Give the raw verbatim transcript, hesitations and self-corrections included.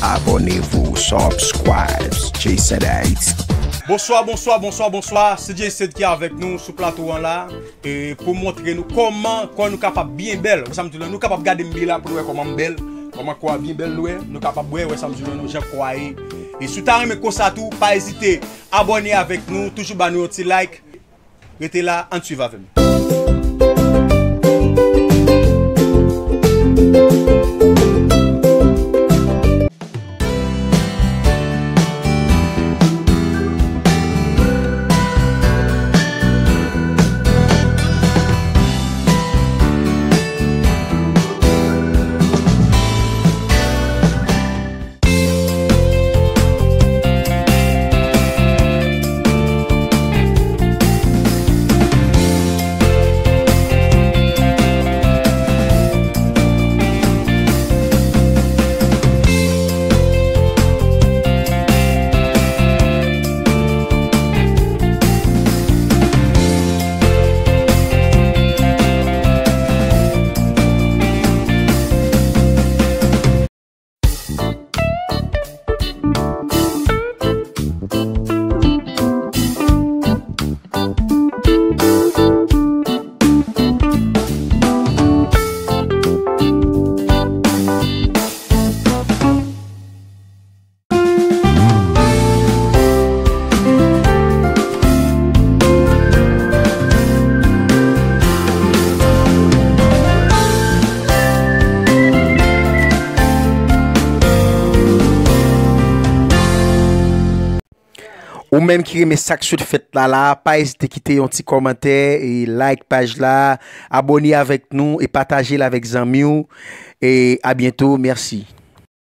Abonnez-vous, subscribe, J sept Haiti. Bonswa, bonswa, bonswa, bonswa. Se J sept ki avèk nou sou plato an la. E pou montre nou kòman kò nou kapab byen bèl. Wè sa m di la, nou kapab gade m byen la pou nou wè kòman m bèl. Kòman kò a byen bèl, nou wè. Nou kapab wè, wè sa m di la, nou jan kò a ye. E si w ta renmen konsa tou, pa ezite abòne avèk nou. Toujou ba nou yon ti like. Rete la, ann swiv avè m. Ou menm ki renmen sa k sot fèt la la, pa ezite kite yon ti kòmantè e like paj la, abòne avèk nou e pataje l avèk zanmi w. E a byento, mèsi.